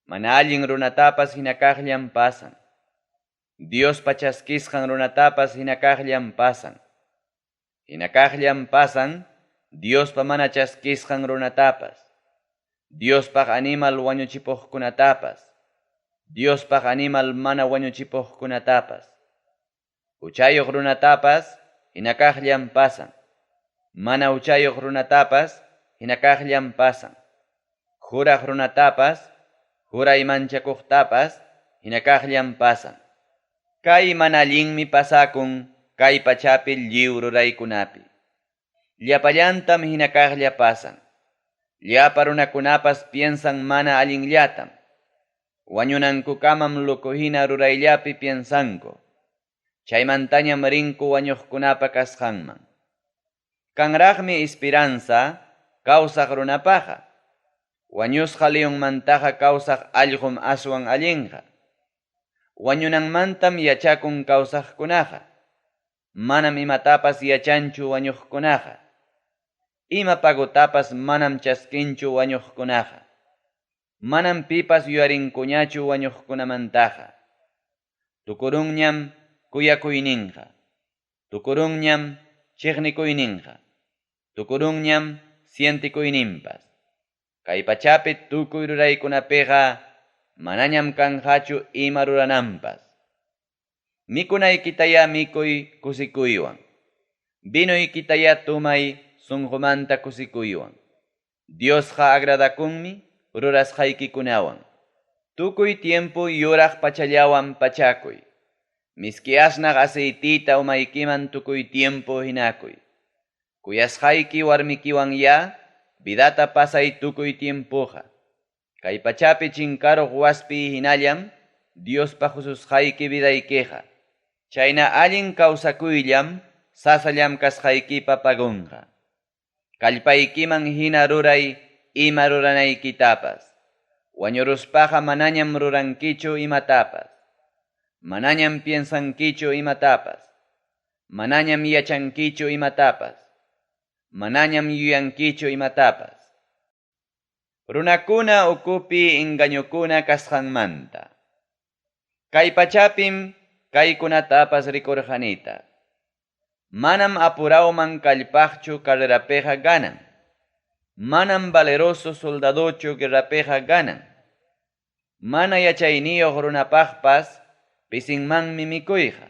S1: Mana allin runatapas hinakaqllam pasan. Diospa chaskisqan runatapas hinakaqllam pasan. Hinakaqllam pasan Diospa mana chaskisqan runatapas. Diospaq animal wañuchipuqkunatapas. Diospaq animal mana wañuchipuqkunatapas. Huchayuq runatapas hinakaqllam pasan. Mana huchayuq runatapas hinakaqllam pasan. Juraq runatapas, juray manchakuqtapas hinakaqllam pasan. Kay mana allinmi pasakun kay pachapi lliw ruraykunapi. Llapallantam hinakaqlla pasan. Llapa runakunapas piensan mana allinllatam. Wañunankukamam loco hina rurayllapi piensanku. Chaymantañam rinku wañuqkunapa kasqanman. Kanraqmi esperanza kawsaq runapaqa. Wañusqa leonmantaqa kawsaq allqum aswan allinqa. Wañunanmantam yachakun kawsaqkunaqa. Manam imatapas yachanchu wañuqkunaqa. Ima pagotapas manam chaskinchu wañuqkunaqa. Manam pipas yuyarinkuñachu wañuqkunamantaqa. Tukurunñam kuyakuyninqa. Tukurunñam chiqnikuyninqa. Tukurunñam sientikuyninpas. Kay pachapi tukuy ruraykunapiqa manañam kanqachu ima rurananpas. Mikunaykitayá mikuy kusikuywan. Vinoykitayá tumay sunqumanta kusikuywan. Diosqa agradakunmi rurasqaykikunawan. Tukuy tiempo yuraq pachallawan pachakuy. Miski asnaq aceitita umaykiman tukuy tiempo hinakuy. Kuyasqayki warmikiwanyá vidata pasay tukuy tiempoqa. Kay pachapi chinkaruq waspi hinallam Diospa qususqayki vidaykiqa. Chayna allin kawsakuyllam sasa llamkasqaykipa pagunqa. Kallpaykiman hina ruray ima ruranaykitapas. Wañuruspaqa manañam rurankichu imatapas. Manañam piensankichu imatapas. Manañam yachankichu imatapas. Manañam yuyankichu imatapas. Runakuna ukupi engañokuna kasqanmanta. Kay pachapim kaykunatapas rikurqanitaq. Manam apurawman kallpaqchu carrerapiqa ganan. Manam valeroso soldadochu guerrapiqa ganan. Mana yachayniyuq runapaqpas pisinmanmi mikuyqa.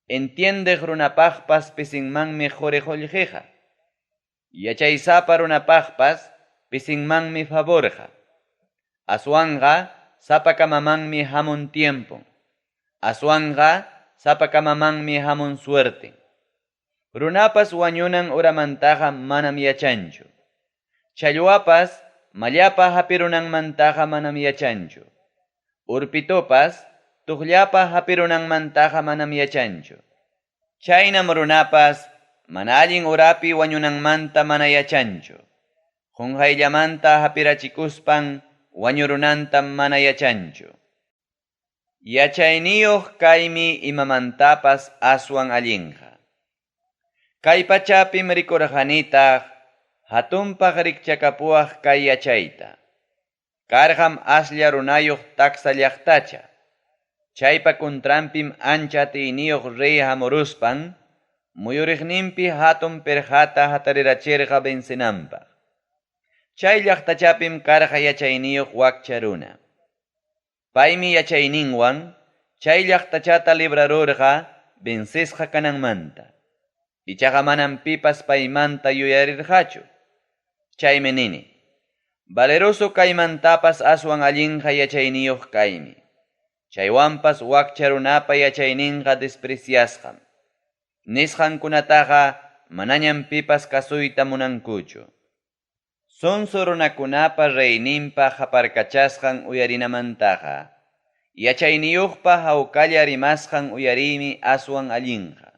S1: Entiendeq runapaqpas pisinmanmi quri qullqiqa. Yachaysapa runapaqpas pisinmanmi favorqa. Aswanqa sapakamamanmi hamun tiempon. Aswanqa sapakamamanmi hamun suerten. Runapas wañunan uramantaqa manam yachanchu. Challwapas mallapa hapirunanmantaqa manam yachanchu. Urpitupas tuqllapa hapirunanmantaqa manam yachanchu. Chaynam runapas mana allin urapi wañunanmanta mana yachanchu. Qunqayllamanta hapirachikuspan wañurunantam mana yachanchu. Yachayniyuq kaymi imamantapas aswan allinqa. Kay pachapim rikurqanitaq hatunpaq rikchakapuwaq kay yachayta. Karqam aslla runayuq taksa llaqtacha. Chaypa contranpim ancha atiyniyuq rey hamuruspan muyuriqninpi hatun pirqata hatarirachirqa vencenanpaq. Chay llaqtachapim karqa yachayniyuq wakcha runa. Paymi yachayninwan chay llaqtachata librarurqa vencesqa kananmanta. Ichaqa manam pipas paymanta yuyarirqachu. Chaymi nini, valeroso kaymantapas aswan allinqa yachayniyuq kaymi. Chaywanpas wakcha runapa yachayninqa despreciasqam. Nisqankunataqa manañam pipas kasuyta munankuchu. Sonso runakunapa reyninpa qaparkachasqan uyarinamantaqa, yachayniyuqpa hawkalla rimasqan uyariymi aswan allinqa.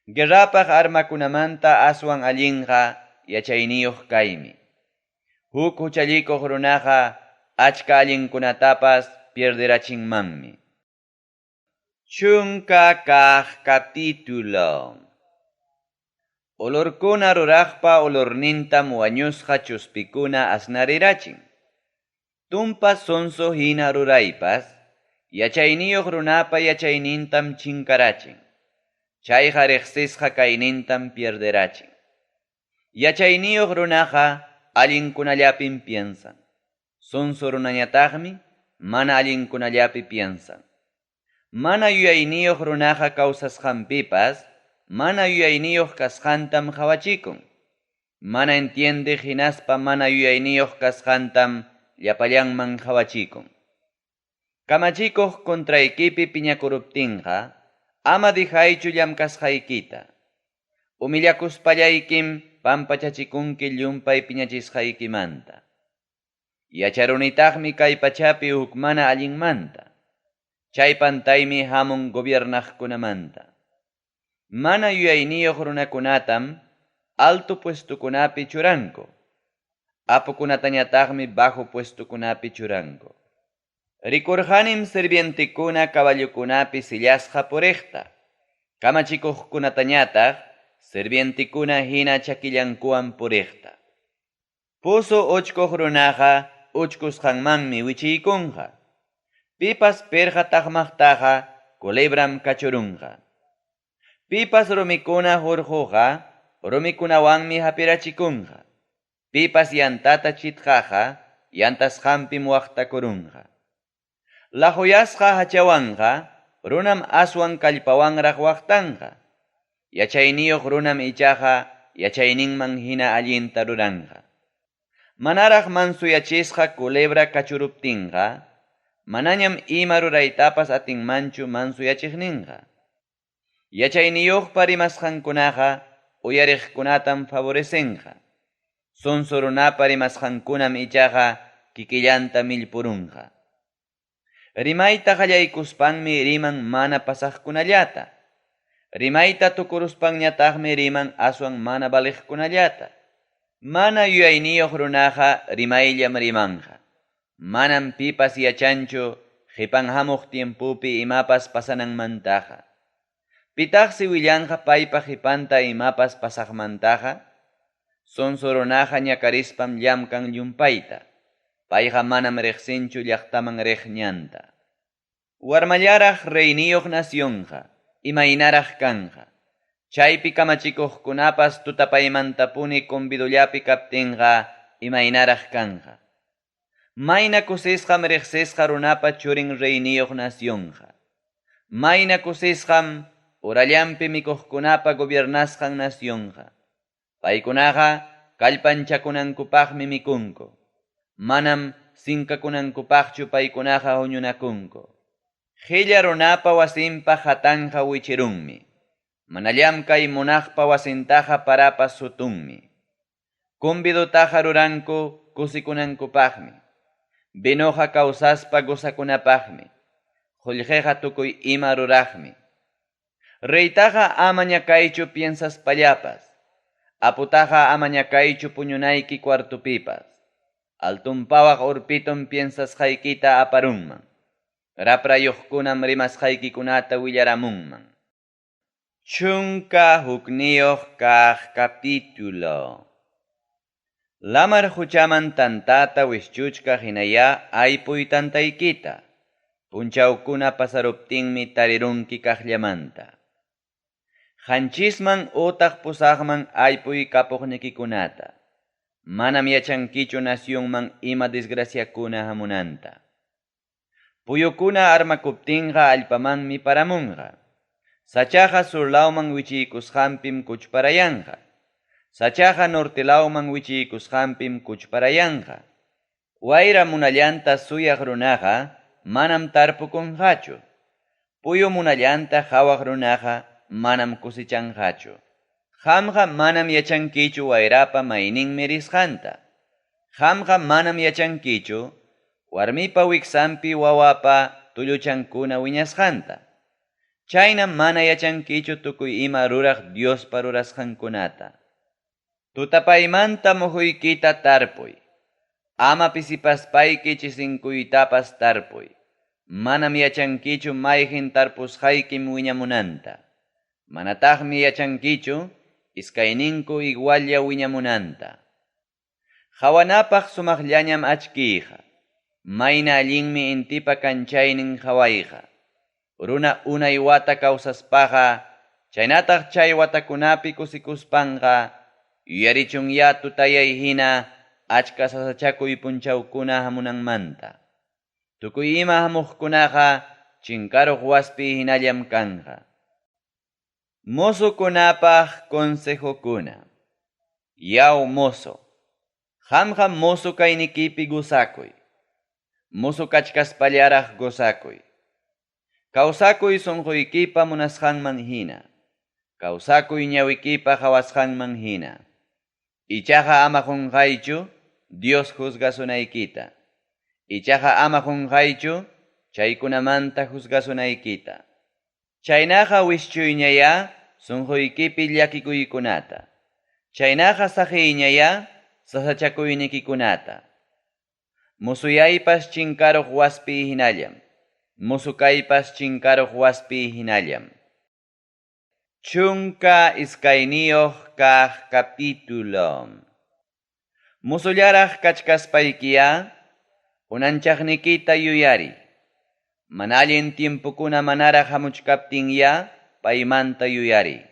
S1: Guerrapaq armakunamanta aswan allinqa yachayniyuq kaymi. Huk huchallikuq runaqa achka allinkunatapas pierderachinmanmi. Chunka kaq capítulo. Olorkuna ruraqpa olornintam wañusqa chuspikuna asnarirachin. Tumpa sonso hina ruraypas, yachayniyuq runapa yachaynintam chinkarachin. Chayqa riqsisqa kaynintam pierderachin. Yachayniyuq runaqa allinkunallapim piensan. Sonso runañataqmi mana allinkunallapi piensan. Mana yuyayniyuq runaqa kawsasqanpipas mana yuyayniyuq kasqantam qawachikun. Mana entiendeq hinaspa mana yuyayniyuq kasqantam llapallanman qawachikun. Kamachikuq contraykipi piñakuruptinqa ama dihaychu llamkasqaykita. Humillakuspallaykim pampachachikunki llumpay piñachisqaykimanta. Yacharunitaqmi kay pachapi huk mana allinmanta. Chay pantaymi hamun gobiernaqkunamanta. Mana yuyayniyuq runakunatam alto puestokunapi churanku. Apukunatañataqmi bajo puestokunapi churanku. Rikurqanim sirvientekuna caballokunapi sillasqa puriqta. Kamachikuqkunatañataq sirvientekuna hina chakillankuwan puriqta. Pozo uchkuq runaqa uchkusqanmanmi wichiykunqa. Pipas pirqa taqmaqtaqa culebram kachurunqa. Pipas rumikuna hurquqa rumikunawanmi hapirachikunqa. Pipas yantata chitqaqa yantasqanpim waqtakurunqa. Laquyasqa hachawanqa runam aswan kallpawanraq waqtanqa. Yachayniyuq runam ichaqa yachayninman hina allinta ruranqa. Manaraq mansuyachisqa culebra kachuruptinqa, manañam ima ruraytapas atinmanchu mansuyachiqninqa. Yachayniyuqpa rimasqankunaqa uyariqkunatam favorecenqa. Sonso runapa rimasqankunam ichaqa kikillanta millpurunqa. Rimayta qallaykuspanmi riman mana pasaqkunallata. Rimayta tukuruspanñataqmi riman aswan mana valiqkunallata. Mana yuyayniyuq runaqa rimayllam rimanqa. Manam pipas yachanchu qipan hamuq tiempopi imapas pasananmantaqa. Pitaqsi willanqa paypa qipanta imapas pasaqmantaqa? Sonso runaqa ñakarispam llamkan llumpayta. Payqa manam riqsinchu llaqtaman riq ñanta. Warmallaraq reyniyuq nacionqa, imaynaraq kanqa. Chaypi kamachikuqkunapas tutapaymantapuni convidollapi kaptinqa, imaynaraq kanqa. Mayna kusisqam riqsisqa runapa churin reyniyuq nacionqa. Mayna kusisqam horallanpi mikuqkunapa gobiernasqan nacionqa. Paykunaqa kallpanchakunankupaqmi mikunku. Manam sinkakunankupaqchu paykunaqa huñunakunku. Qilla runapa wasinpa hatanqa wichirunmi. Mana llamkay munaqpa wasintaqa parapas sutunmi. Convidotaqa ruranku kusikunankupaqmi. Vinoqa kawsaspa gozakunapaqmi. Qullqiqa tukuy ima ruraqmi. Reytaqa ama ñakaychu piensaspallapas. Aputaqa ama ñakaychu puñunayki cuartopipas. Altunpawaq urpitum piensasqaykita aparunman. Raprayuqkunam rimasqaykikunata willaramunman. 11 kaq capítulo. Lamar quchaman tantata wischuchkaq hinayá aypuy tantaykita. Punchawkuna pasaruptinmi tarirunki kaqllamanta. 7man utaq 8man aypuy kapuqnikikunata. Manam yachankichu nacionman ima desgraciakuna hamunanta. Puyukuna armakuptinqa allpamanmi paramunqa. Sachaqa surlawman wichiykusqanpim kuchparayanqa. Sachaqa nortelawman wichiykusqanpim kuchparayanqa. Wayra munallanta suyaq runaqa manam tarpukunqachu. Puyu munallanta qawaq runaqa manam cosechanqachu. Qamqa manam yachankichu wayrapa mayninmi risqanta. Qamqa manam yachankichu warmipa wiksanpi wawapa tulluchankuna wiñasqanta. Chaynam mana yachankichu tukuy ima ruraq Diospa rurasqankunata. Tutapaymanta muhuykita tarpuy. Ama pisipaspayki chisinkuytapas tarpuy. Manam yachankichu mayqin tarpusqaykim wiñamunanta. Manataqmi yachankichu iskayninku igualla wiñamunanta. Qawanapaq sumaqllañam achkiyqa. Mayna allinmi intipa kanchaynin qawayqa. Runa unay wata kawsaspaqa, chaynataq chay watakunapi kusikuspanqa, yuyarichunyá tutayay hina achka sasachakuy punchawkuna hamunanmanta. Tukuy ima hamuqkunaqa chinkaruq waspi hinallam kanqa. Mozokunapaq consejokuna. Yaw mozo, qamqa mozo kaynikipi gozakuy. Mozo kachkaspallaraq gozakuy. Kawsakuy sunquykipa munasqanman hina. Kawsakuy ñawikipa qawasqanman hina. Ichaqa ama qunqaychu Dios juzgasunaykita. Ichaqa ama qunqaychu chaykunamanta juzgasunaykita. Chaynaqa wischuyñayá sunquykipi llakikuykunata. Chaynaqa saqiyñayá sasachakuynikikunata. Mozuyaypas chinkaruq waspi hinallam. Mozo kaypas chinkaruq waspi hinallam. 12 kaq capítulo. Mozullaraq kachkaspaykiyá unanchaqnikita yuyariy. Mana allin tiempokuna manaraq hamuchkaptinyá paymanta yuyariy.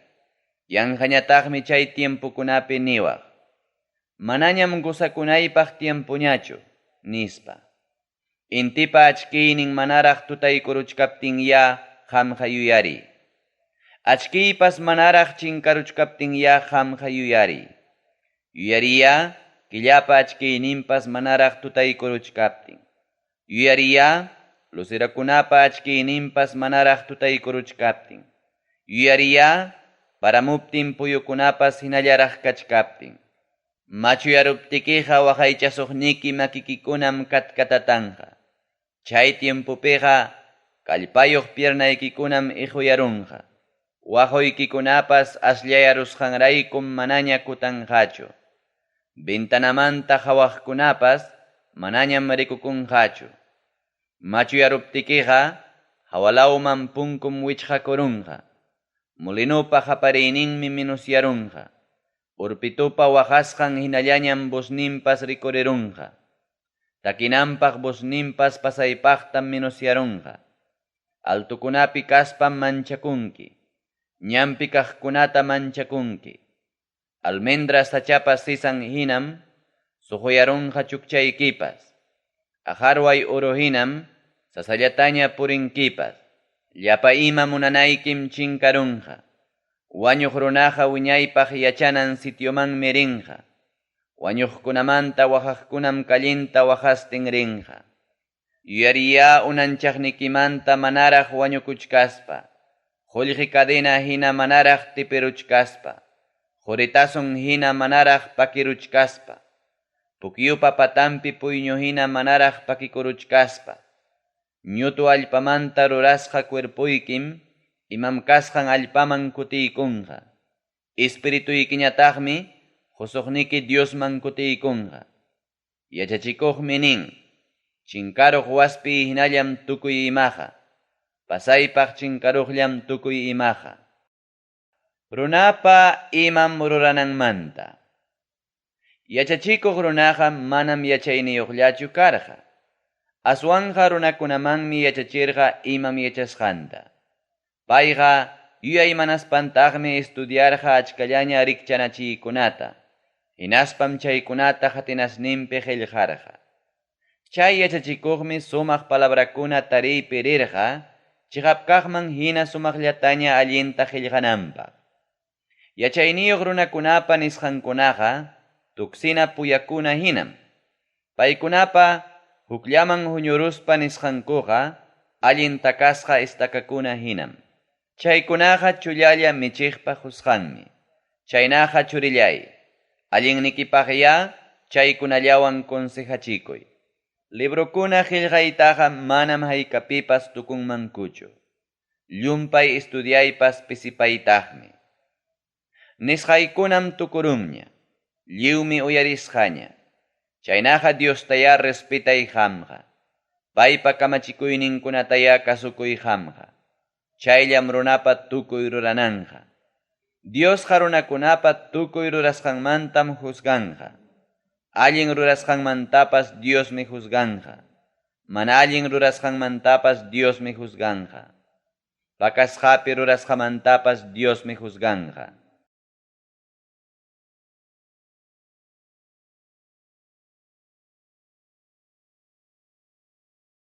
S1: Yanqañataqmi chay tiempokunapi niwaq. Manañam gozakunaypaq tiempoñachu, nispa. Intipa achkiynin manaraq tutaykuruchkaptinyá qamqa yuyariy. Achkiypas manaraq chinkaruchkaptinyá qamqa yuyariy. Yuyariyá killapa achkiyninpas manaraq tutaykuruchkaptin. Yuyariyá lucerakunapa achkiyninpas manaraq tutaykuruchkaptin. Yuyariyá paramuptin puyukunapas hinallaraq kachkaptin. Machuyaruptikiqa waqaychasuqniki makikikunam katkatatanqa. Chay tiempopiqa kallpayuq piernaykikunam iquyarunqa. Waqoykikunapas asllayarusqanraykum manaña kutanqachu. Ventanamanta qawaqkunapas manañam rikukunqachu. Machuyaruptikiqa hawalawman punkum wichqakurunqa. Molinopa qapariyninmi menosyarunqa. Urpitupa waqasqan hinallañam vozninpas rikurirunqa. Takinanpaq vozninpas pasaypaqtam menosyarunqa. Altokunapi kaspam manchakunki. Ñanpi kaqkunata manchakunki. Almendra sachapa sisan hinam soqoyarunqa chukchaykipas. Aqarway oro hinam sasallataña purinkipas. Llapa ima munanaykim chinkarunqa. Wañuq runaqa wiñaypaq yachanan sitiomanmi rinqa. Wañuqkunamanta waqaqkunam callenta waqastin rinqa. Yuyariyá unanchaqnikimanta manaraq wañukuchkaspa, qullqi cadena hina manaraq tipiruchkaspa, quritasun hina manaraq pakiruchkaspa, pukyupa patanpi puyñu hina manaraq pakikuruchkaspa. Ñutu allpamanta rurasqa cuerpoykim imam kasqan allpaman kutiykunqa. Espirituykiñataqmi qusuqniki Diosman kutiykunqa. Yachachikuqmi nin, Chinkaruq waspiy hinallam tukuy imaqa. Pasaypaq chinkaruqllam tukuy imaqa. Runapa imam rurananmanta. Yachachikuq runaqa manam yachayniyuqllachu karqa. Aswanqa runakunamanmi yachachirqa imam yachasqanta. Payqa yuyaymanaspantaqmi estudiarqa achkallaña rikchanachiykunata, hinaspam chaykunata qatinasninpi qillqarqa. Chay yachachikuqmi sumaq palabrakuna tariypi rirqa, chiqap kaqman hina sumaqllataña allinta qillqananpaq. Yachayniyuq runakunapa nisqankunaqa tuksina puyakuna hinam. Paykunapa hukllaman huñuruspa nisqankuqa allin takasqa estacakuna hinam. Chaykunaqa chullalla michiqpa qusqanmi. Chaynaqa churillay, allinnikipaqyá chaykunallawan consejachikuy. Librokuna qillqaytaqa manam haykapipas tukunmankuchu. Llumpay estudiaypas pisipaytaqmi. Nisqaykunam tukurunña, lliwmi uyarisqaña. Chaynaqa Diostayá respetay qamqa. Paypa kamachikuyninkunatayá kasukuy qamqa. Chayllam runapa tukuy rurananqa. Diosqa runakunapa tukuy rurasqanmantam juzganqa. Allin rurasqanmantapas Diosmi juzganqa. Mana allin rurasqanmantapas Diosmi juzganqa. Pakasqapi rurasqamantapas Diosmi juzganqa.